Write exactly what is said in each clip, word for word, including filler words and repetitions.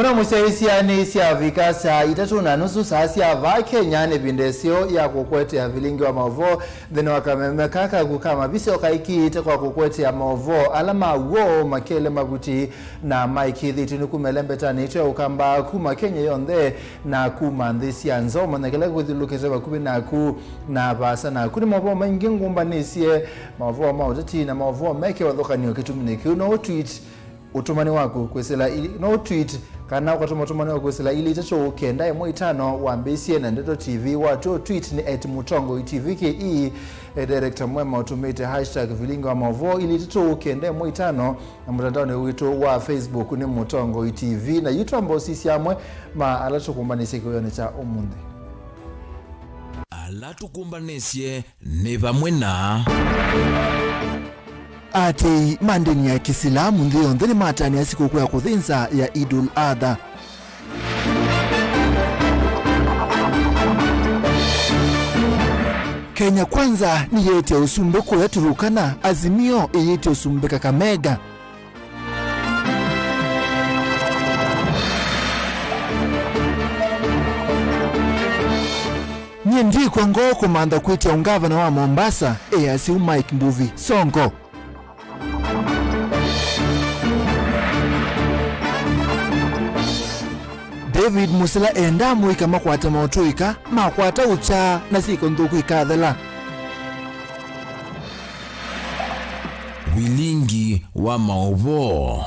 No mũsyaĩĩsya nĩ syavika saa itatũ na nusu saa sya vaa Kenya, nĩ ĩvinda ĩseo ya kũkũetea vilingi wa maũvoo nthĩnĩ wa kameme kaka kaku ka mavisyo kaikĩĩte kwa kũkũetea maũvoo ala ma w'o, makele mavuti na maĩkĩĩthĩtw'e nĩ kuma ĩlembetanĩ yitũ ya Ũkamba, kuma Kenya yonthe na kuma nthĩ sya nza. Ũmanya kĩla kĩthyũlũlũkĩte vakuvĩ naku na vaasa naku. Nĩ maũvoo maingĩ ngũmbanĩsye, maũvoo ma ũteti na maũvoo me kĩvathũkany'o. Kĩtuminĩ kĩu no ũtweet ũtũmani waku kwĩsĩla ili, no ũtweet kana ũkatũma ũtũmani waku kwĩsĩla ili itatũ kenda ĩmwe itano wambĩĩsye na Ndeto T V. Watw'a ũtweet nĩ at Mũtongoi T V K E. E, director Mwema ũtũmĩte hashtag vilingi wa maũvoo ili itatũ kenda ĩmwe itano, na mũtandaonĩ witũ wa Facebook nĩ Mũtongoi T V. Na yu twamba ũsisya amwe ma ala tũkũmbanĩsye kĩwĩonĩ kya ũmũnthĩ. Ala tũkũmbanĩsye nĩ vamwe na. Aatĩĩi ma ndĩni ya Kĩsilamu nthĩ yonthe nĩmatanĩa sikũkũ ya kũthĩnza ya Idul Adha. Kenya Kwanza nĩyĩĩtye ũsumbĩ kũya Turukana, Azimio ĩyĩĩtye ũsumbĩ Kakamega. Nyie ndikw'a ngoo kũmantha kwĩtya ũngavana wa Mombasa, easya ũu Mike Mbuvi Sonko. David Musila endaa mũika makwate maũtũĩka, makwata ũkya na syĩko nthũku ikathela. Vilingi wa maũvoo.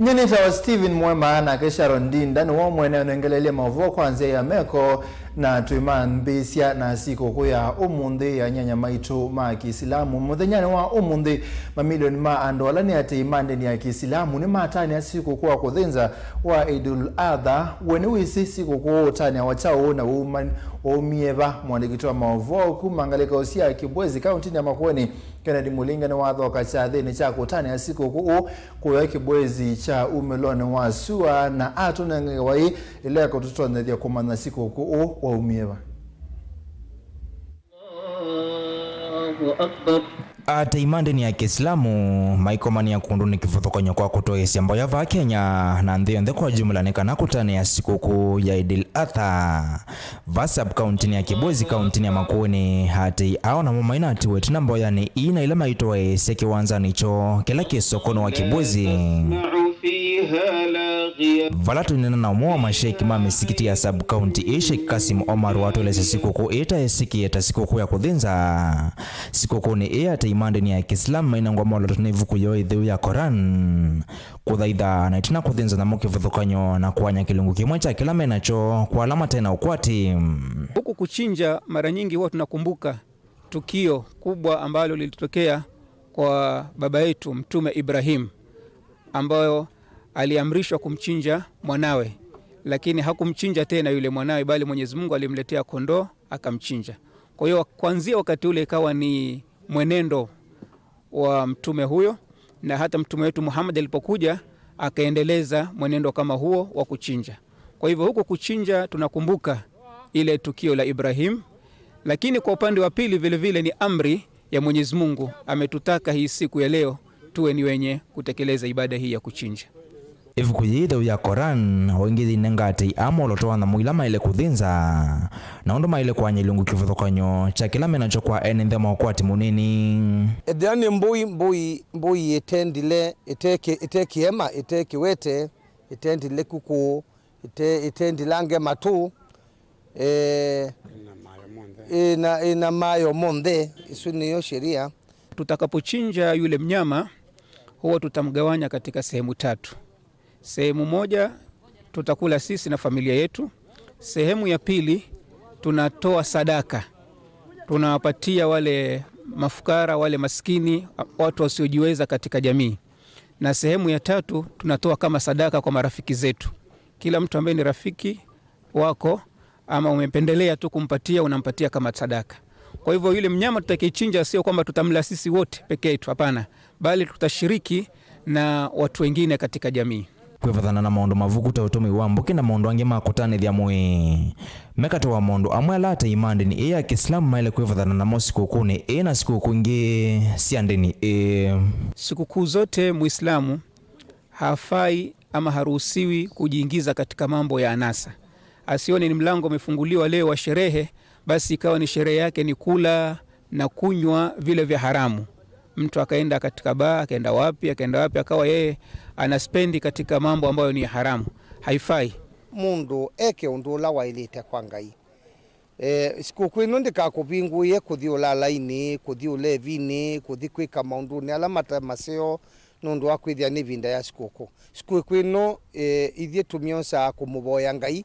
Nyie nĩtawa Stephen Mwema, nake Sharon Ndinda nĩwe mwene ũnengelelye maũvoo kwa nzĩa ya meko, na twĩmambĩĩsya na sikũkũ ya ũmũnthĩ ya nyanya maitũ ma Kĩsilamu. Mũthenyanĩ wa ũmũnthĩ, mamilioni ma andũ ala nĩ aatĩĩi ma ndĩni ya Kĩsilamu nĩmatanĩa sikũkũ wa kũthĩnza wa Idul Adha. We nĩwĩsĩ sikũkũ ũtanĩawa kyaũ na wauma-, waumie va? Mũandĩki witũ wa maũvoo kuma ngalĩko sya Kibwezi, kaũntĩnĩ ya Makueni, Kennedy Mũlinga nĩwathoka kyathĩnĩ kya kũtanĩa sikũkũ ũũ kũya Kibwezi kya umĩlonĩ wa sua, na atũnenga ngewa ĩla ĩkũtũtonyethya kũmanya sikũkũ ũũ waumie va. Allahu Akbar. Aatĩĩi ma ndĩni ya Kĩsilamu maikomania kũndũ nĩ kĩvathũkany'o kwa kũtwaĩĩsya mboya vaa Kenya na nthĩ yonthe kwa jumla nĩ kana kũtanĩa sikũkũ ya Idil Adha. Va sub-kaũntĩnĩ ya Kibwezi, kaũntĩnĩ ya Makueni, aatĩĩi ao namo mainatiwe ĩtina mboyanĩ ii na ila maitwaĩĩsye kĩwanzanĩ kyoo kĩla kĩ sokonĩ wa Kibwezi, vala twĩneena na ũmwe wa masheki ma mĩsikiti ya sub-kaũntĩ ĩĩ, Sheikh Kasim Omar, watũelesya sikũkũ ĩĩ ta ĩsĩkĩe ta sikũkũ ya kũthĩnza. Sikũkũnĩ ĩĩ, aatĩĩi ma ndĩni ya Kĩsilamu mainengwa mwolooto nĩ ĩvuku yoo ĩtheu ya Koran, kũthaitha na ĩtina kũthĩnza nyamũ kĩvathũkany'o na kũany'a kĩlungu kĩmwe kya kĩla me nakyo kwa ala mate na ũkwati. Huku kuchinja, mara nyingi huwa tunakumbuka tukio kubwa ambalo lilitokea kwa baba yetu Mtume Ibrahim, ambayo aliamrishwa kumchinja mwanawe, lakini hakumchinja tena yule mwanawe, bali Mwenyezi Mungu alimletea kondoo akamchinja. Kwa hiyo, kuanzia wakati ule ikawa ni mwenendo wa mtume huyo, na hata mtume wetu Muhammad alipokuja akaendeleza mwenendo kama huo wa kuchinja. Kwa hivyo, huko kuchinja tunakumbuka ile tukio la Ibrahim, lakini kwa upande wa pili vile vile ni amri ya Mwenyezi Mungu, ametutaka hii siku ya leo tuwe ni wenye kutekeleza ibada hii ya kuchinja. Ĩvuku yĩĩ ĩtheu ya Koran, o ĩngĩ yĩinenga aatĩĩi aa mwolooto wa nyamũ ila maĩle kũthĩnza, na ũndũ maĩle kũany'a ilungu kĩvathũkany'o kya kĩla me nakyo kwa ene nthĩ ma ũkwati mũnini. Ethĩwa nĩ mbũi, mbũi, mbũi ĩte ndile, ĩte kĩ-, ĩte kĩema, ĩte kĩwete, ĩte ndile kũkũ, ĩte, ĩte ndilange matũ, eh, ĩna, ĩna mayo monthe. Ĩsu nĩyo sheria. Tutakapochinja yule mnyama, huwa tutamgawanya katika sehemu tatu. Sehemu moja tutakula sisi na familia yetu. Sehemu ya pili tunatoa sadaka. Tunawapatia wale mafukara, wale maskini, watu wasiojiweza katika jamii. Na sehemu ya tatu tunatoa kama sadaka kwa marafiki zetu. Kila mtu ambaye ni rafiki wako ama umependelea tu kumpatia, unampatia kama sadaka. Kwa hivyo yule mnyama tutakayechinja sio kwamba tutamla sisi wote peke yetu, hapana, bali tutashiriki na watu wengine katika jamii. Kwĩvathana na maũndũ mavuku ta ũtũmĩi wa mbũkĩ na maũndũ angĩ ma kũtanĩthya mwĩĩ, me katĩ wa maũndũ amwe ala aatĩĩi ma ndĩni ĩĩ ya Kĩsilamu maĩle kwĩvathana namo sikũkũnĩ ĩĩ na sikũkũ ingĩ sya ndĩni ĩĩ. Sikukuu zote Muislamu hafai ama haruhusiwi kujiingiza katika mambo ya anasa. Asione ni mlango umefunguliwa leo wa sherehe, basi ikawa ni sherehe yake ni kula na kunywa vile vya haramu. Mtu akaenda katika baa, akaenda wapi, akaenda wapi, akawa yeye anaspendi katika mambo ambayo ni ya haramu. Haifai. Mũndũ eke ũndũ ũla waĩlĩte kwa Ngai. E, sikũkũ ĩno ndĩkakũvingũĩe kũthi ũlalainĩ, kũthi ũlevinĩ, kũthi kwĩka maũndũnĩ ala mate maseo nũndũ wa kwĩthĩa nĩ ĩvinda ya sikũkũ. Sikũkũ ĩno, e, ithyĩ tũmyosaa kũmũvoya Ngai,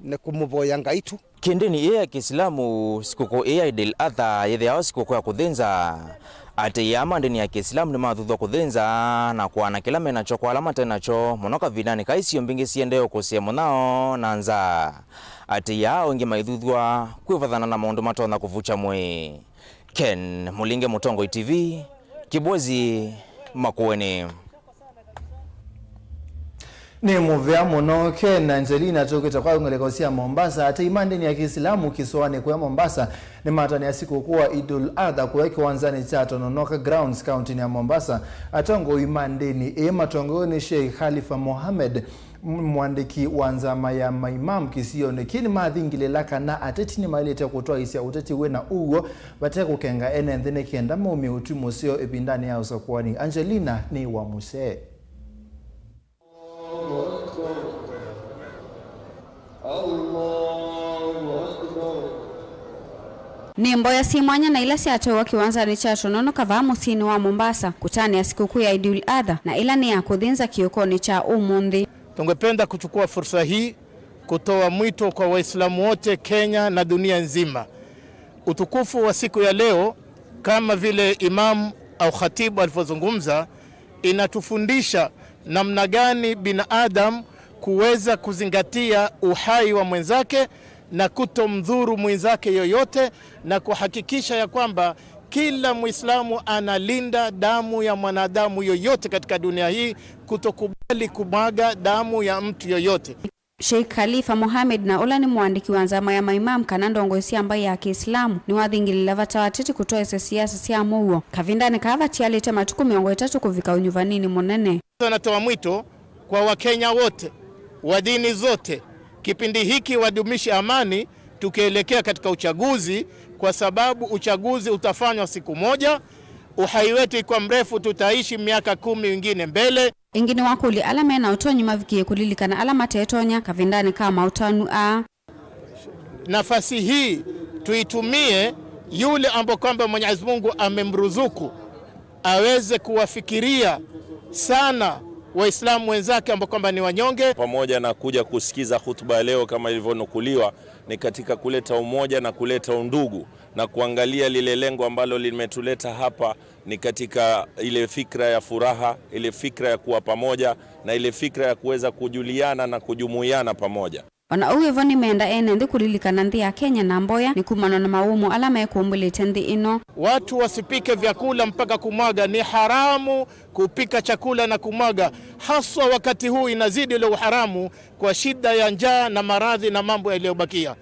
nĩ kũmũvoya Ngai tu. Kĩndĩnĩ ĩĩ ya Kĩsilamu, sikũkũ ĩĩ ya Eid al-Adha yĩthĩawa sikũkũ ya kũthĩnza. Atĩĩa ma ndĩni ya Kĩsilamu nĩmathuthw'a kũthĩnza na kũaana kĩla me nakyo kwa ala mate nakyo, mũno kavindanĩ kaa isio mbingĩ siendee ũkũsĩa mũnyao na nzaa. Atĩĩa o ĩngĩ maithuthw'a kwĩvathana na maũndũ matonya kũvukya mwĩĩ. Ken Mũlinge, Mũtongoi T V, Kĩbwezi, Makueni. Nĩ mũvea mũno, Ken na Angelina. Tũkĩte kwa ngelekany'o sya Mombasa, atĩĩi ma ndĩni ya Kĩsilamu kĩsũanĩ kũya Mombasa nĩmatanĩa sikũkũ wa Idul Adha kũya kĩwanzanĩ kya Tononoka Grounds, kaũntĩnĩ ya Mombasa. Atongoi ma ndĩni ĩĩ matongoew'e nĩ Sheikh Khalifa Mohammed, m-, mũandĩki wa nzama ya maimam kĩsionĩ kĩĩ, nĩmathingĩlĩĩla kana ateti nĩmaĩlĩte kũtwaĩĩsya ũteti wĩ na ũw'o vate kũkenga ene nthĩ nĩ kenda maumye ũtwi mũseo ĩvindanĩ ya ũsakũani. Angelina nĩ wa mũsee. Nĩ mboya syĩ mwanya na ila syatwaĩwa kĩwanzanĩ kya Tononoka vaa mũsyĩnĩ wa Mombasa kũtanĩa sikũkũ ya Idul Adha, na ĩla nĩ ya kũthĩnza kĩokonĩ kya ũmũnthĩ. Tungependa kuchukua fursa hii kutoa mwito kwa Waislamu wote Kenya na dunia nzima. Utukufu wa siku ya leo, kama vile Imam au Khatibu alivyozungumza, inatufundisha namna gani binadamu kuweza kuzingatia uhai wa mwenzake na kutomdhuru mwenzake yoyote, na kuhakikisha ya kwamba kila Muislamu analinda damu ya mwanadamu yoyote katika dunia hii, kutokubali kumwaga damu ya mtu yoyote. Sheikh Khalifa Mohamed, na ũla nĩ mũandĩki wa nzama ya maimam kana ndongoi sya mbaĩ ya Kĩislamu, nĩwathingĩlĩĩla vata wa ateti kũtwaĩĩsya siasa sya mũuo kavindanĩ kaa vatialĩte matukũ mĩongo ĩtatũ kũvika ũnyuvaninĩ mũnene. Anatoa mwito kwa Wakenya wote wa dini zote, kipindi hiki wadumishe amani tukielekea katika uchaguzi, kwa sababu uchaguzi utafanywa siku moja. Uhai wetu ikiwa mrefu, tutaishi miaka kumi wengine mbele. Ĩngĩ nĩwakũlya ala me na ũtonyi mavikĩe kũlilikana ala matetonya kavindanĩ ka maũtanu aa. Nafasi hii tuitumie yule ambao kwamba Mwenyezi Mungu amemruzuku aweze kuwafikiria sana Waislamu wenzake ambao kwamba ni wanyonge. Pamoja na kuja kusikiza hutuba ya leo kama ilivyonukuliwa, ni katika kuleta umoja na kuleta undugu na kuangalia lile lengo ambalo limetuleta hapa, ni katika ile fikra ya furaha, ile fikra ya kuwa pamoja na ile fikra ya kuweza kujuliana na kujumuiana pamoja. O na ũu wĩ vo, nĩmenda ene nthĩ kũlilikana nthĩ ya Kenya na mboya nĩ kumana na mawũmũ ala mekũmbĩlĩte nthĩ ĩno. Watu wasipike vyakula mpaka kumwaga. Ni haramu kupika chakula na kumwaga, haswa wakati huu inazidi ule uharamu kwa shida ya njaa na maradhi na mambo yaliyobakia.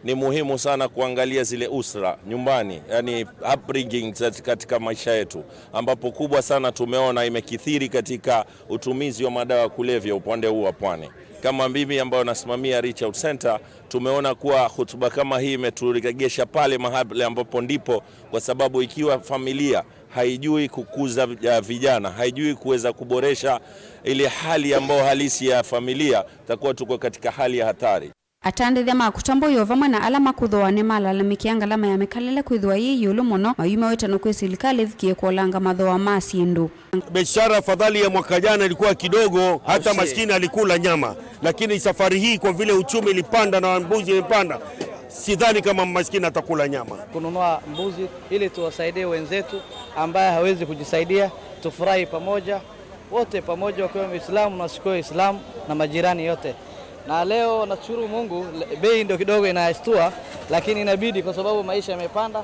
Ni muhimu sana kuangalia zile usra nyumbani, yani upbringing zat-, katika maisha yetu, ambapo kubwa sana tumeona imekithiri katika utumizi wa madawa ya kulevya upande huu wa pwani. Kama mimi ambayo nasimamia Reach Out Center, tumeona kuwa hutuba kama hii imeturegesha pale mahali ambapo ndipo, kwa sababu ikiwa familia haijui kukuza vij-, vijana, haijui kuweza kuboresha ile hali ambayo halisi ya familia, takuwa tuko katika hali ya hatari. Atandĩthya ma kũtambũĩa vamwe na ala makũthooa nĩmalalamĩkĩa ngalama ya mĩkalĩle kwĩthĩwa yĩ ĩũlũ mũno, mayumya wĩtano kwĩ silikalĩ ĩvikĩe kũolanga mathooa ma syĩndũ. Biashara afadhali ya mwaka jana ilikuwa kidogo, hata maskini alikula nyama, lakini safari hii kwa vile uchumi ilipanda na mbuzi imepanda, sidhani kama maskini atakula nyama. Kununua mbuzi ili tuwasaidie wenzetu ambaye hawezi kujisaidia, tufurahi pamoja. Wote pamoja, wakiwa Waislamu na wasiokuwa Waislamu na majirani yote. Na leo nashukuru Mungu, le-, bei ndio kidogo inashtua, lakini inabidi kwa sababu maisha yamepanda,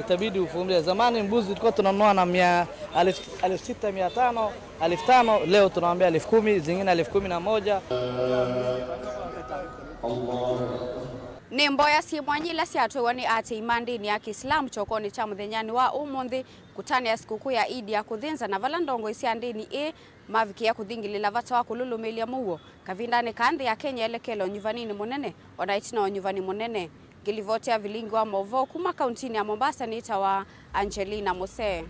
itabidi uvumilie. Zamani mbuzi tulikuwa tunanunua na mia, alif-, alfu sita mia tano, alfu tano, leo tunawaambia alfu kumi, zingine alfu kumi na moja. Nĩ mboya syĩ mwanya ila syatwaiwa nĩ aatĩĩi ma ndĩni ya Kĩsilamu kyokonĩ kya mũthenyanĩ wa ũmũnthĩ kũtanĩa sikũkũ ya Eid ya kũthĩnza, na vala ndongoi sya ndĩni ĩĩ mavikĩĩa kũthingĩlĩla vata wa kũlũlũmĩĩlya mũuo kavindanĩ kaa nthĩ ya Kenya ĩelekele ũnyuvaninĩ mũnene, o na ĩtina wa ũnyuvani mũnene. Ngĩlivotea vilingi wa maũvoo kuma kauntinĩ ya Mombasa nĩtawa Angelina Musee.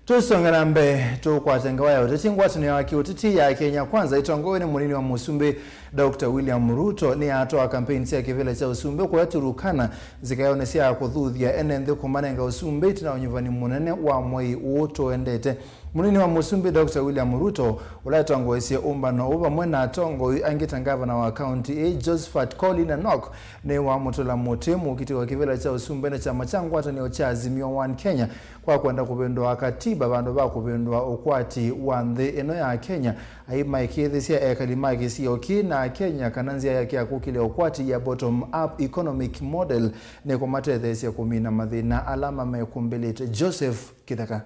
Tũsonge na mbee, tũkwate ngewa ya ũteti. Ngwatanĩo ya kĩũteti ya Kenya Kwanza ĩtongoew'e nĩ mũnini wa mũsumbĩ Doctor William Ruto nĩyatwaa kampeini sya kĩvĩla kya ũsumbĩ kũya Turkana nzikaĩonĩ sya kũthuthya ene nthĩ kũmanenga ũsumbĩ ĩtina wa ũnyuvani mũnene wa mwei ũũ tũendete. Mũnini wa mũsumbĩ Doctor William Ruto, ũla atongoesye ũmbano ũũ vamwe na atongoi angĩ ta ngavana wa kaunti ĩĩ Josephat Koli Nanok, nĩwamũtũla mũtĩ mũkiti wa kĩvĩla kya ũsumbĩ na kyama kya ngwatanĩo kya Azimio One Kenya kwa kwenda kũvĩndũa katiba vandũ va kũvĩndũa ũkwati wa nthĩ ĩno ya Kenya. Aĩ maĩkĩĩthĩsya ekali ma kĩsio kĩĩ na Akenya kana nzĩa yake ya kũkĩlya ũkwati ya bottom up economic model nĩkũmatetheesya kũmina mathĩna ala mamekũmbĩlĩte. Joseph Kĩtheka.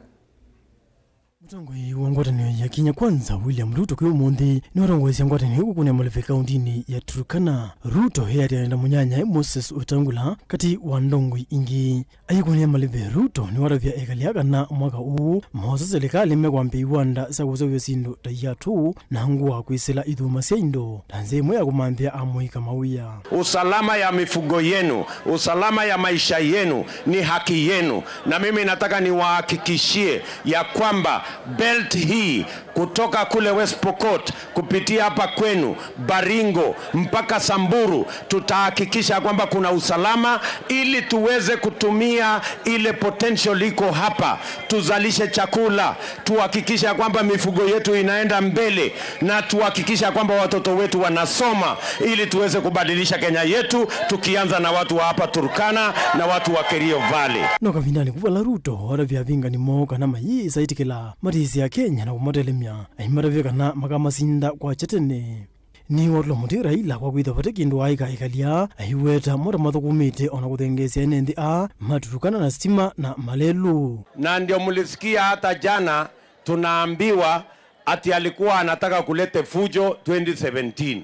Mũtongoi wa ngwatanĩo ya Kenya Kwanza, William Ruto, kwĩ ũmũnthĩ nĩwatongoesya ngwatanĩo ĩyo kũkũnĩa malĩve kauntinĩ ya Turkana. Ruto eatĩanĩa na mũnyanyae Moses Wetangula katĩ wa ndongoi ingĩ. Ayĩkũnĩa malĩve, Ruto nĩwatavya ekali aa kana mwaka ũũ moosa silikalĩ mekwambĩa iwanda sya kũseũvya syĩndũ ta iatũ na ngũa kwĩsĩla ithuma sya indo ta nzĩa ĩmwe ya kũmanthĩa amũika mawĩa. Usalama ya mifugo yenu, usalama ya maisha yenu ni haki yenu, na mimi nataka niwahakikishie ya kwamba belt hii kutoka kule West Pokot kupitia hapa kwenu Baringo mpaka Samburu, tutahakikisha kwamba kuna usalama ili tuweze kutumia ile potential iko hapa, tuzalishe chakula, tuhakikishe kwamba mifugo yetu inaenda mbele, na tuhakikishe kwamba watoto wetu wanasoma ili tuweze kubadilisha Kenya yetu, tukianza na watu wa hapa Turkana na watu wa Kerio Valley. No kavindanĩ kau vala Ruto watavya avingani moo kana mayĩsa ĩtĩkĩla matĩsĩ Akenya na kũmatelemya, aimatavya kana makamasinda kwakya tene. Nĩwatũla mũtĩ Raila kwa kwĩthwa vate kĩndũ waaĩka ekali aa, aiweta mo ta mathũkũmĩte o na kũthengeesya ene nthĩ aa ma Turkana na sitima na malelũ. Na ndio mlisikia hata jana tunaambiwa ati alikuwa anataka kulete fujo twenty seventeen.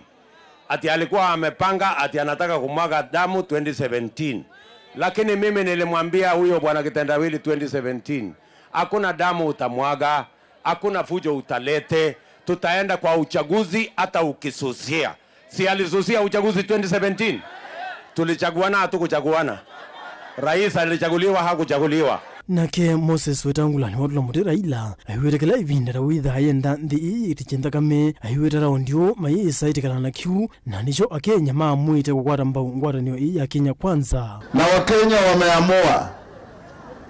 Ati alikuwa amepanga ati anataka kumwaga damu twenty seventeen. Lakini mimi nilimwambia huyo bwana Kitendawili twenty seventeen, hakuna damu utamwaga, hakuna fujo utalete, tutaenda kwa uchaguzi hata ukisusia. Si alisusia uchaguzi twenty seventeen? Tulichaguana, hatukuchaguana? Rais alichaguliwa, hakuchaguliwa? Nake Moses Wetangula nĩwatũla mũtĩ Raila, aiweta kĩla ĩvinda ta wĩthaa yenda nthĩ ĩĩ yĩitĩkye nthakame, aiweta raundi ũũ mayĩsa ĩtĩkĩlana na kĩu, na nĩkyo Akenya maamũĩte kũkwata mbau ngwatanĩo ĩĩ ya Kenya Kwanza. Na Wakenya wameamua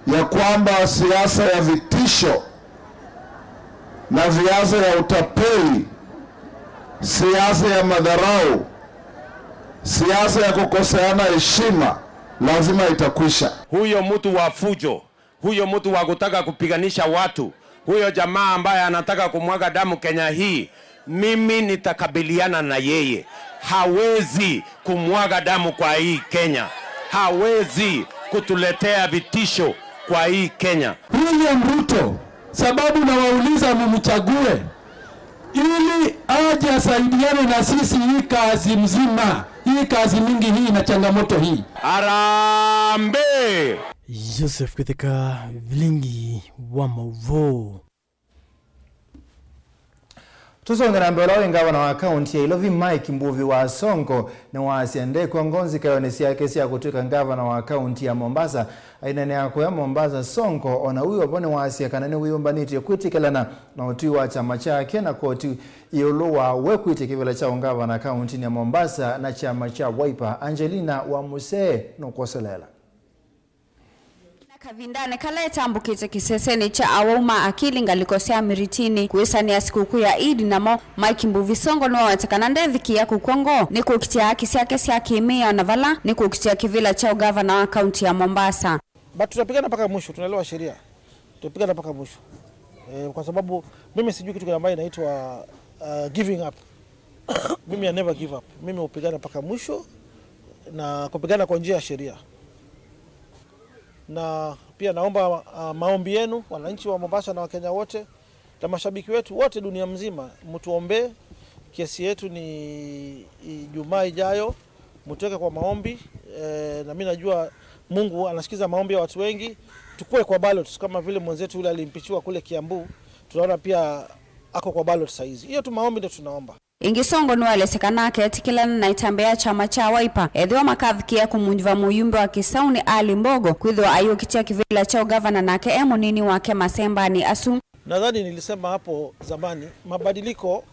ya kwamba siasa ya vitisho na siasa ya utapeli, siasa ya madharau, siasa ya kukoseana heshima lazima itakwisha. Huyo mtu wa fujo, huyo mtu wa kutaka kupiganisha watu, huyo jamaa ambaye anataka kumwaga damu Kenya hii, mimi nitakabiliana na yeye. Hawezi kumwaga damu kwa hii Kenya. Hawezi kutuletea vitisho kwa hii Kenya. William Ruto, sababu nawauliza mumchague ili aje asaidiane na sisi hii kazi mzima, hii kazi mingi hii na changamoto hii. Harambee! Joseph Kĩtheka, vilingi wa maũvoo. Tũsonge na mbee, ũla wĩ ngavana wa kaunti ya Ilovi Mike Mbuvi wa Sonko nĩwaasya ndekw'a ngoo nzikaĩonĩ syake sya kũtw'ĩka ngavana wa kaunti ya Mombasa. Aineenea kũya Mombasa, Sonko o na wĩ o vo nĩwaasya kana nĩwĩyũmbanĩtye kwĩtĩkĩlana na ũtwi wa kyama kyake na koti ĩũlũ wa we kwĩtya kĩvĩla kya ũngavana kauntinĩ ya Mombasa na kyama kya Wiper. Angelina wa Musee nũkwoselela. Na kavindanĩ kala ĩtambũkĩte kĩsesenĩ kya awau ma akili ngalĩko sya Miritini kwĩsanĩa sikũkũ ya Eid, namo Mike Mbuvi Sonko nĩwaweta kana ndevikĩĩa kũkw'a ngoo nĩ kũkitĩa haki syake sya kĩmĩao na vala nĩ kũkitĩa kĩvĩla kya ũngavana wa kaunti ya Mombasa. But tutapigana mpaka mwisho, tunaelewa sheria. Tutapigana mpaka mwisho. Eh, kwa sababu mimi sijui kitu ambayo inaitwa, uh, giving up. Mimi I never give up. Mimi hupigana mpaka mwisho na kupigana kwa njia ya sheria. Na pia naomba, uh, maombi yenu, wananchi wa Mombasa na Wakenya wote, na mashabiki wetu wote dunia mzima, mtuombee. Kesi yetu ni Ijumaa ijayo, Mtuweke kwa maombi, eh, na mimi najua Mungu anasikiza maombi ya watu wengi. Tukue kwa ballot kama vile mwenzetu yule alimpichiwa kule Kiambu, tunaona pia ako kwa ballot saizi. Hiyo tu maombi ndio tunaomba. Ĩngĩ Songo nĩwaelesye kana akeetĩkĩlana na ĩtambya ya kyama kya Wiper ethĩwa makavikĩa kũmũnyuva mũyumbe wa Kĩsaunĩ Ali Mbogo kwĩthĩwa ayũkĩtya kĩvĩla kya ũgavana nake e mũnini wake masembanĩ asu. Nadhani nilisema hapo zamani, mabadiliko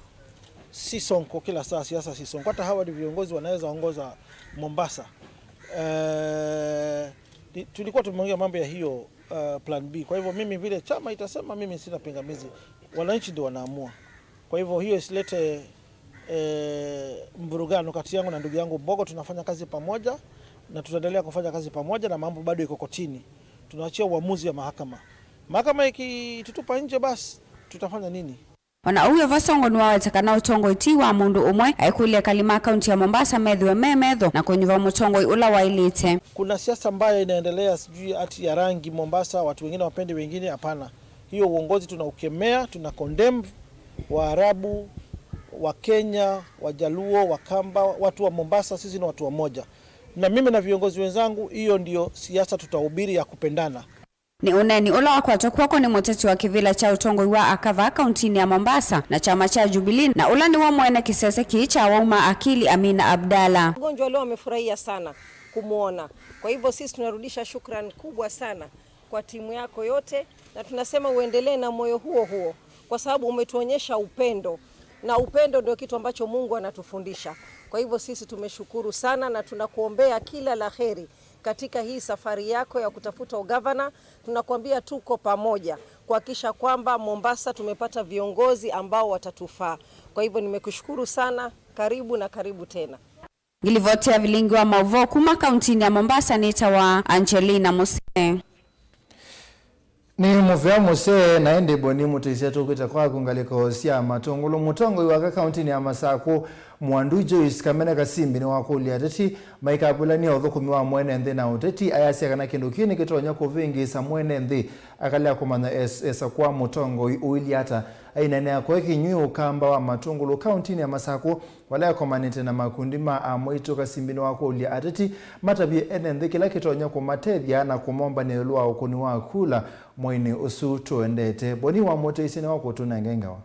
si Sonko, kila saa siasa si Sonko. Hata hawa ni viongozi wanaweza ongoza Mombasa. Eh, ni- tulikuwa tumeongea mambo ya hiyo, eh, plan B. Kwa hivyo mimi vile chama itasema, mimi sina pingamizi. Wananchi ndio wanaamua. Kwa hivyo hiyo isilete, eh, mvurugano kati yangu na ndugu yangu Mbogo. Tunafanya kazi pamoja na tutaendelea kufanya kazi pamoja, na mambo bado iko kotini. Tunaachia uamuzi ya mahakama. Mahakama ikitutupa nje, basi tutafanya nini? O na ũu wĩ vo, Songo nĩwaweta kana ũtongoi ti wa mũndũ ũmwe, aikũlya ekali ma kaunti ya Mombasa methĩwe me metho na kũnyuva mũtongoi ũla waĩlĩte. Kuna siasa mbaya inaendelea, sijui ati ya rangi Mombasa, watu wengine wapendi wengine, hapana. Hiyo uongozi tunaukemea, tuna condemn. Waarabu, Wakenya, Wajaluo, Wakamba, watu wa Mombasa, sisi ni watu wamoja. Na mimi na viongozi wenzangu, hiyo ndio siasa tutahubiri ya kupendana. Nĩ ũneeni ũla wakwatwa kw'oko nĩ mũteti wa kĩvĩla kya ũtongoi wa aka vaa kauntinĩ ya Mombasa na kyama kya Jubilee, na ũla nĩwe mwene kĩsese kĩĩ kya Wauma Akili, Amina Abdalla. Wagonjwa leo wamefurahia sana kumwona. Kwa hivyo sisi tunarudisha shukran kubwa sana kwa timu yako yote, na tunasema uendelee na moyo huo huo, kwa sababu umetuonyesha upendo, na upendo ndio kitu ambacho Mungu anatufundisha. Kwa hivyo sisi tumeshukuru sana na tunakuombea kila la heri katika hii safari yako ya kutafuta ugavana. Tunakuambia tuko pamoja kuhakikisha kwamba Mombasa tumepata viongozi ambao watatufaa. Kwa hivyo nimekushukuru sana, karibu na karibu tena. Ngilivoti ya vilingi wa mauvoo kuma kauntinĩ ya Mombasa nĩtawa Angelina Musee. Nĩ mũvea mũsee, na ĩndĩ Boni Mũtĩsya tũkwĩte kwaku ngalĩko sya matũngũlũ. Mũtongoi wa aka kauntinĩ ya Masakũ, Mwandu Joyce Kamene Kasimbi, nĩwakũlya ateti maikavulany'a ũthũkũmi wa mwene nthĩ na ũteti, ayasya kana kĩndũ kĩĩ nĩkĩtonya kũvĩngĩĩsa mwene nthĩ akalea kũmanya es- esa kwa mũtongoi ũilye ata. Aineenea kũe Kĩnywi Ũkamba wa Matũngũlũ kauntinĩ ya Masakũ, vala ekomanĩte na makundi ma amwaitũ. Kasimbi nĩwakũlya ateti matavye ene nthĩ kĩla kĩtonya kũmatethya na kũmombanĩa ĩũlũ wa ũkũni wa kula mweinĩ ũsu tũendete. Boni wa Mũtĩsya nĩwakũtũnenge ngewa.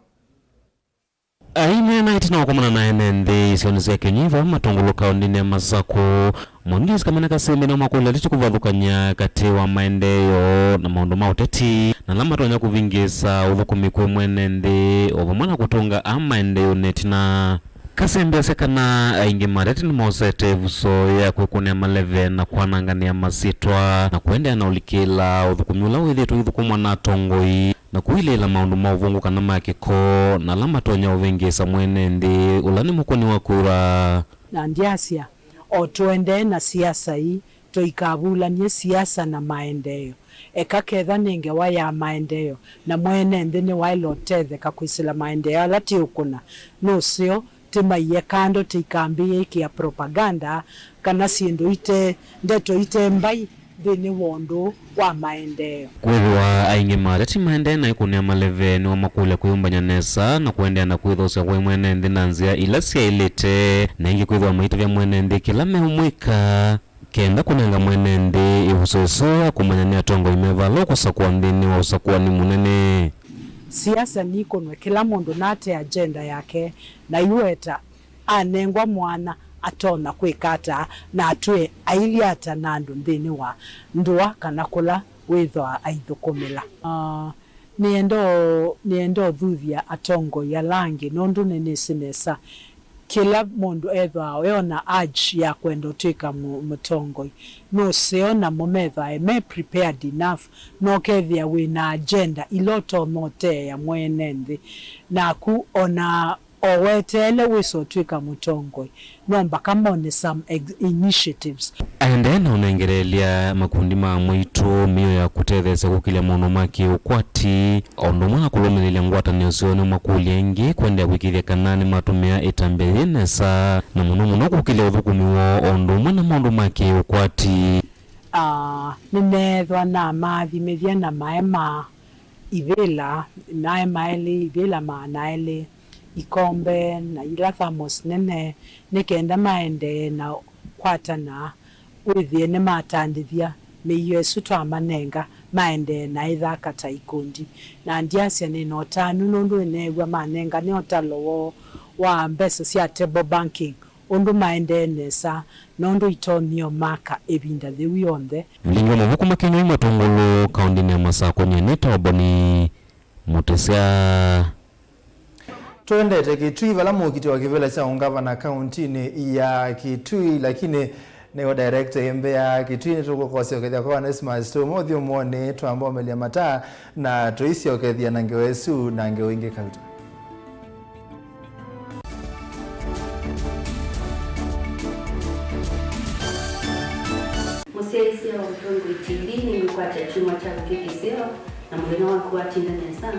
Aineena ĩtina wa kũkomana na ene nthĩ isionĩ sya Kĩnywi vaa Matũngũlũ kaũndĩnĩ ya Masakũ, Mwandu Joyce Kamene Kasimbi nĩwamakũlya ateti kũvathũkany'a katĩ wa maendeeo na maũndũ ma ũteti na ala matonya kũvĩngĩĩsa ũthũkũmi kwĩ mwene nthĩ, o vamwe na kũtũnga aa maendeeonĩ ĩtina. Kasembe asya kana aingĩ ma ateti nĩmosete ĩvuso ya kwĩkũnĩa maleve na kwananganĩa masyĩtwa na kũendeea na ũlikĩla ũthũkũmi ũla wĩthĩĩtwe ũithũkũmwa na atongoi na kũilĩĩla maũndũ ma ũvũngũ kana ma kĩko na ala matonya ũvĩngĩĩsa mwene nthĩ ũla nĩ mũkũni wa kura. Na ndyasya, o tũendee na siasa ii, tũikavulany'e siasa na maendeeo. Eka ketha nĩ ngewa ya maendeeo, na mwene nthĩ nĩwaĩle ũtetheka kwĩsĩla maendeeo ala tĩũkũna, nũseo tĩmaiye kando tĩikambĩĩe ĩkĩa propaganda kana syĩndũ ite, ndeto ite mbai nthĩnĩ wa ũndũ wa maendeeo. Kwĩthĩwa aingĩ ma ateti maendee na ĩkũnĩa maleve nĩwamakũlya kwĩyũmbany'a nesa na kũendeea na kwĩthoosya kwa mwene nthĩ na nzĩa ila syaĩlĩte, na ĩngĩ kwĩthĩwa maitavya mwene nthĩ kĩla meũmwĩka kenda kũnenga mwene nthĩ ĩvuso ĩseo ya kũmanya nĩ atongoi me va ũkũsakũa nthĩnĩ wa ũsakũani mũnene. Siasa nikũnwe, kĩla mũndũ nate agenda yake na aiweta anengwa mwanya atonya kwĩka ata na atwĩe ailye ata na andũ nthĩnĩ wa ndũa kana kũla wĩthwa aithũkũmĩla. Ah, nĩenda ũ- nĩenda ũthuthya atongoi ala angĩ nũndũ nĩnĩsĩ nesa kĩla mũndũ ethwaa eona urge ya kwenda ũtw'ĩka mũ- mũtongoi. Nũseo namo methwae me prepared enough, na ũkethĩa wĩ na agenda ila ũtonya ũteea mwene nthĩ. Naku ona o weteele wĩsa ũtw'ĩka mũtongoi, no mbaka mone some ex- initiatives. Aendee na ũnengeleelya makundi ma amwaitũ mĩio ya kũtetheesya kũkĩlya maũndũ ma kĩ-ũkwati, o ũndũ ũmwe na kũlũmĩlĩlya ngwatanĩo syoo. Nĩũmakũlya ĩngĩ kũendeea kũĩkĩĩthya kana nĩmatũmĩa ĩtambya yĩ nesa, na mũno mũno kũkĩlya ũthũkũmi woo o ũndũ ũmwe na maũndũ ma kĩ-ũkwati. Ah, nĩneethwa namaathimĩthya na maema ivĩla, maema elĩ, ivĩla maana elĩ, ikombe, na ila thermos nene, nĩ kenda maendee na kwatana, wĩthĩe nĩmatandĩthya mĩio ĩsu twamanenga, maendee na ĩthaka ta ikundi. Na ndyasya nĩ na ũtanu nũndũ nĩneew'a manengane ũtalo woo wa mbesa sya table banking, ũndũ maendee nesa, na ũndũ itonyie ũmaka ĩvinda yĩu yonthe. Vilingi wa mavuku makinywa Matungulu, kaũndĩnĩ ya Masakũ, nyie nĩtawa Boni Mũtĩsya. Tũendete Kitui, vala mũkiti wa kĩvĩla kya ũngavana kaũntinĩ ya Kitui, lakini nĩwe director ĩmbea Kitui. Nĩtũkũkosya ũkethya kwa Onesmus tũmũthi ũmũnĩ twambomelya mata na tũisyokethya na ngewa ĩsu na ngewa ingĩ kauta. Mũsyaĩĩsya wa Mũtongoi T V nĩngũkwatya kyumwa kyaku kĩ kĩseo, na mũthenya waku watinda nesa.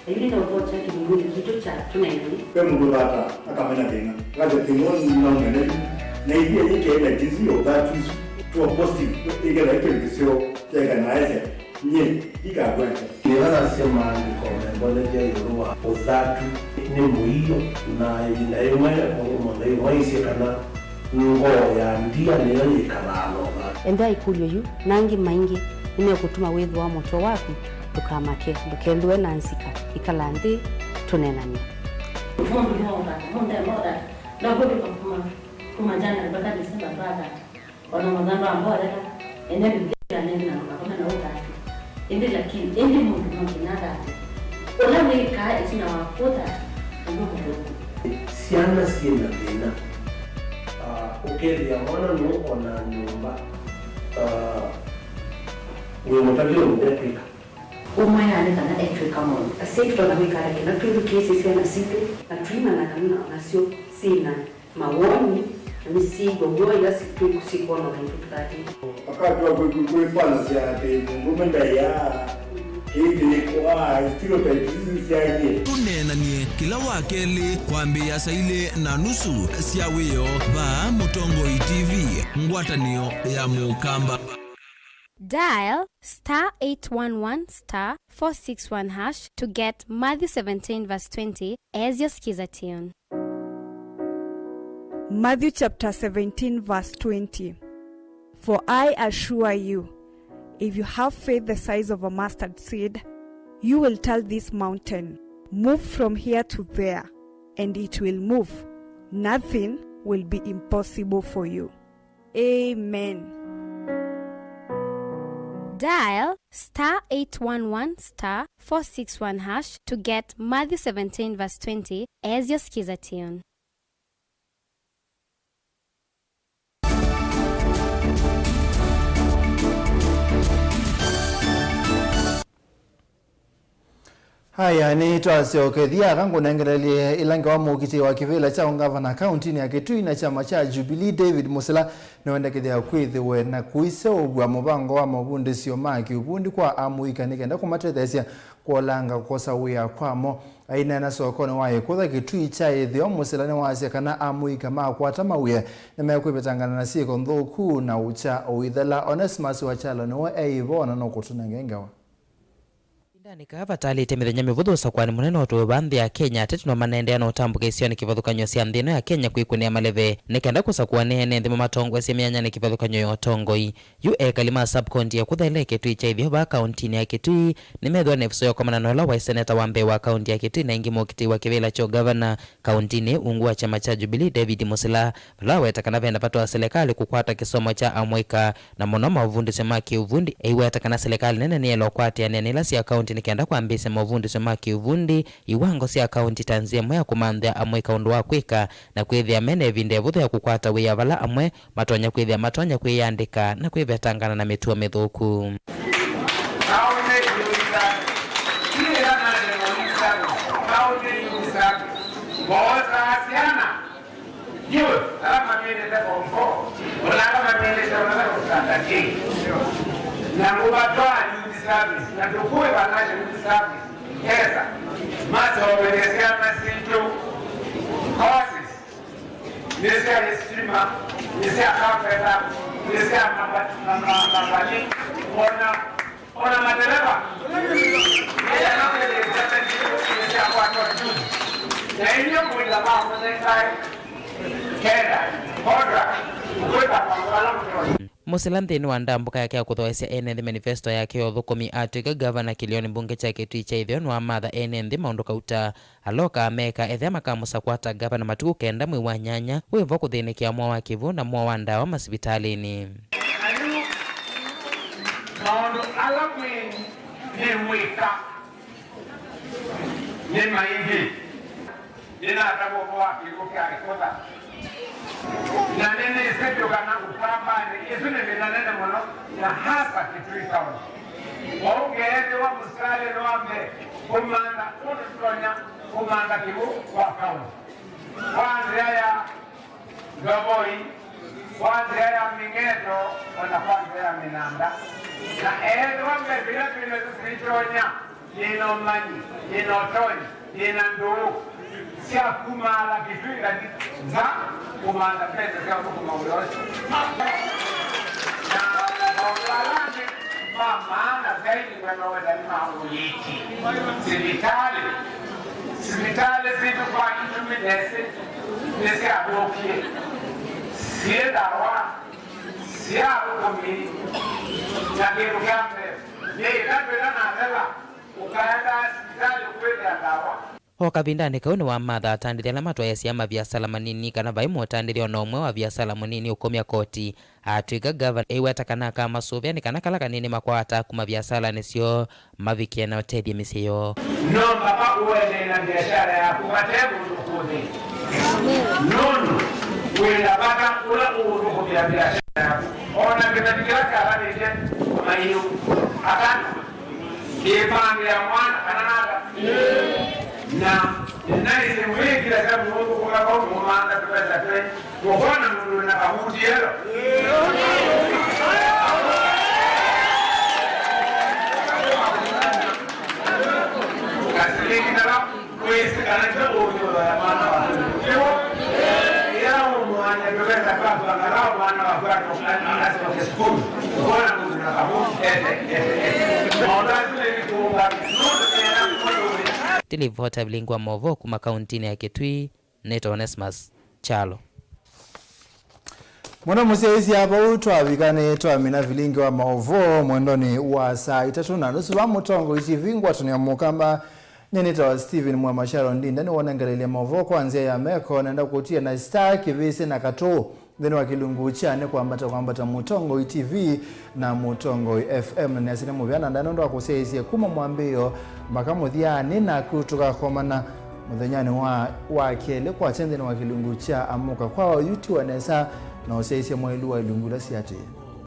Na yu nĩnaũthokya kĩlungunĩ kitũ kya tũneenany'e. Ve mũndũ ũthata akamena thĩna, akasya thĩna ũũ nĩnaũmena yu, na ĩthĩa yĩkee energy isu ya ũthatu isu to positive, ĩkethĩa kĩndũ kĩseo kyaĩka na aesya. Nyie ndikakwata. Nĩla nasya maandĩko membonethya ĩũlũ wa ũthatu nĩ mũio, na ĩvinda yĩmwe mũndũ mũtheu mwaisye kana ngoo ya ndia nĩyo yĩkalaa na ũthatu. Ethĩa ĩkũlyo yu na angĩ maingĩ nĩmekũtuma wĩthũa mũtwe waku. Ndũkamake, ndũkethũe na nzika. Ĩkala nthĩ, tũneenany'e. Mũndũ no ũthatu, mũndũ ema ũthatu. Ndakũtũka kuma, kuma January mpaka December twathata. Ona mũthando wa mbolela, ene Biblia nene na ũkakoma na ũthatu. Ĩndĩ lakini, ĩndĩ mũndũ no nginya athate. Ũla wĩkaa ĩtina wa kũthata, ũndũ mũthũku. Syana syĩ na thĩna. Ah, ũkethĩa mwana nũũ ona nyũmba, ah, wĩ mũtavye ũndũ ekwĩka. Ũmwe nĩ kana etw'ĩka maũndũ. Asyai tũtonya kwĩka ata kĩla twĩthukĩĩsye syana sitũ na tũimanya kana nasyo syĩ na mawoni, na nĩsyĩw'a w'o ĩla twĩkwona maitũ tũthatĩte. Akatw'a kwĩfanasya atĩ mũndũũme ndaĩaa, kĩĩ kĩyĩkwa, stereotypes isu nĩsyaĩlye. Tũneenany'e kĩla wakelĩ kwambĩĩa saa ilĩ na nusu sya wĩoo vaa Mũtongoi T V, ngwatanĩo ya Mũkamba. Dial star eight one one star four six one hash to get Matthew seventeen verse twenty as your skiza tune. Matthew chapter seventeen verse twenty. For I assure you, if you have faith the size of a mustard seed, you will tell this mountain, "Move from here to there," and it will move. Nothing will be impossible for you. Amen. Dial star eight one one star four six one hash to get Matthew seventeen verse twenty as your skiza tune. Aya, nĩtwasyokethya aka ngũnengelelye ĩla ngewa mũkitĩi wa kĩvĩla kya ũngavana kaũntinĩ ya Kitui na kyama kya Jubilee, David Musila, nĩwendekethya kwĩthĩwe na kũiseũvw'a mũvango wa mavundĩsyo ma kĩuvundi kwa amũika nĩ kenda kũmatetheesya kũolanga kũkosa wĩa kwamo. Aineena sokonĩ wa ĩkũtha Kitui kya ĩtheo, Musila nĩwasya kana amũika makwata mawĩa nĩmekwĩvetangana na syĩko nthũku na ũkya ũithela. Onesmus Wachalo nĩwe e ĩvo na nũkũtũnenge ngewa. Ĩvindanĩ kaa vatalĩte mĩthenya mĩvũthũ ũsakũanĩ mũnene ũtũĩwe vaa nthĩ ya Kenya, ateti no manaendeea na ũtambũka isionĩ kĩvathũkany'o sya nthĩ ĩno ya Kenya kwĩkũnĩa maleve nĩ kenda kũsakũa nĩ ene nthĩ mamatongoesye myanyanĩ kĩvathũkany'o ya ũtongoi. Yu ekali ma sub-county ya ĩkũtha ĩla ĩkĩtw'ĩ kya ĩtheo vaa kaũntinĩ ya Kitui nĩmethĩwa na ĩvuso ya kũkomana na ũla waĩ seneta wa mbee wa kaũnti ya Kitui na ĩngĩ mũkitĩi wa kĩvĩla kya ũngavana kaũntinĩ ungu wa kyama kya Jubilee, David Musila, vala waweta kana ve na vata wa silikalĩ kũkwata kĩsomo kya amũika, na mũno maũvundĩsyo ma kĩuvundi. Eiweta kana silikalĩ nene nĩyaĩle ũkwatĩanĩa na ila sya kaũnti nĩ kenda kwambĩĩsya maũvundĩsyo ma kĩuvundi iwango sya kaũnti ta nzĩa ĩmwe ya kũmanthĩa amũika ũndũ wa kwĩka na kwĩthĩa me na ĩvinda ĩvũthũ ya kũkwata wĩa vala amwe matonya kwĩthĩa matonya kwĩyandĩka na kwĩvetangana na mĩtuo mĩthũku. County Youth Service. Yu ĩla nalema Youth Service, County Youth Service. Mboosaa syana, youth, ala mamĩlĩte form four, ona ala mamĩlĩte ona standard eight. Na ngũvatwaa Youth Service, na tũkũĩva National Youth Service esa, masomethye syana sitũ courses. Nĩ sya sitima, nĩ sya carpenter, nĩ sya maba-, ma-, ma-, mabati, ona, ona madereva. Yeye anakwenda nĩ sya kwatwa juu. Na inyo mwĩla ma mũthengae, kenda, contract, kwĩka kwa Mũsila nthĩnĩ wa ndambũka yake ya kũthoesya ene nthĩ manifesto yake ya ũthũkũmi, atw'ĩka ngavana kĩlĩonĩ mbunge kya Kĩtui kya ĩtheo nĩwamatha ene nthĩ maũndũ kauta aloka ameka ethĩa makamũsakũa ta ngavana matukũ kenda mwei wa nyanya wĩvo kũthĩnĩkĩa mwa wa kĩvu na mwa wa ndawa masivitalĩnĩ. Na yu maũndũ ala mwĩ nĩmwĩka nĩ maingĩ. Nĩnatavwa ũvoo wa kĩw'ũ kya ĩkũtha, na nĩnĩsĩ vyũ kana Ũkambanĩ ĩsu nĩ mĩna nene mũno, na hasa Kitui County. Kwoou ngeethĩwa mũsitalĩnĩ wa mbee kũmantha ũndũ tũtonya kũmantha kĩw'ũ kwa kaunti, kwa nzĩa ya Ndovoi, kwa nzĩa ya mĩng'endo, o na kwa nzĩa ya mĩnanda. Na ethĩwa mbee ila twĩ nasyo siitonya, nĩ na ũmanyi, nĩ na ũtonyi, nĩ na ndũũ sya kumaala Kitui ngalĩ nza kũmantha mbesa sya kũthũkũma wĩa ũsu. Na maũndũ ala angĩ ma maana zaidi mwena wenda nĩ ma ũiiti. Sivitalĩ, sivitalĩ sitũ kwa itumi nesĩ nĩsyathũkie, syĩ ndawa, sya ũthũkũmi, na kĩndũ kya mbee nĩ ĩtatũ ĩla nathela. Ũkaendaa sivitalĩ kwĩthĩa ndawa. O kavindanĩ kau nĩwamatha atandĩthya ala matwaĩasya maviasala manini kana vai mũtandĩthya o na ũmwe wa viasala mũnini ũkũmya koti. Atw'ĩka ngavana ĩweta kana akamasũvĩa nĩ kana kala kanini makwataa kuma viasalanĩ syoo mavikĩe na ũtethye mĩsyĩ yoo. No vava ũendeee na viasala yaku vate mũndũ ũkũthĩna, nũndũ wĩ na vata ũla ũũthũkũmĩa viasala yaku. O na kĩveti kĩla kyavanĩtye maiũ atano kĩĩvangĩa mwana kana nata. Na nĩnaĩsĩ mwĩĩkĩlasya mũndũ kũka vau mũmantha tũvesa twĩ mũkona mũndũ na kavuti elo. Kasilingi kala kwĩsĩ kana nĩ ũũnyũlwa ya mwana waku. Nĩw'o? Ĩla ũmũany'a tũvesa twaku, angalau mwana waku ato-, a-, a-, asoke sukulu. Ũkona mũndũ na kavuti, ete, ete, ete. Maũndũ asu nĩ kũũnga, nũndũ nĩenda kũmũtũmĩa. Ndĩlivota vilingi wa maũvoo kuma kauntinĩ ya Kitui, nĩtawa Onesmus Kyalo. Mũno mũsyaĩĩsya vau twavika nĩ twamina vilingi wa maũvoo mwendonĩ wa saa itatũ na nusu va Mũtongoi T V ngwatanĩo ya Mũkamba. Nyie nĩtawa Stephen Mwema. Sharon Ndinda nĩwonengeleelye maũvoo kwa nzĩa ya meko, nenda kũtia na star kĩvĩsĩ na katũ nthĩnĩ wa kĩlungu kya nĩ kwambata kwambata Mũtongoi T V na Mũtongoi F M. Nĩasya nĩ mũvea na ndaĩa nũndũ wa kũsyaĩĩsya kuma mwambĩĩo mpaka mũthya. Nĩ naku tũkakomana mũthenyanĩ wa, wa kelĩ kwakya nthĩnĩ wa kĩlungu kya Amũka Kwa Oyu Tiwa Nesa na ũsyaĩĩsye mwaĩlu wa ilungu ila siatĩĩe.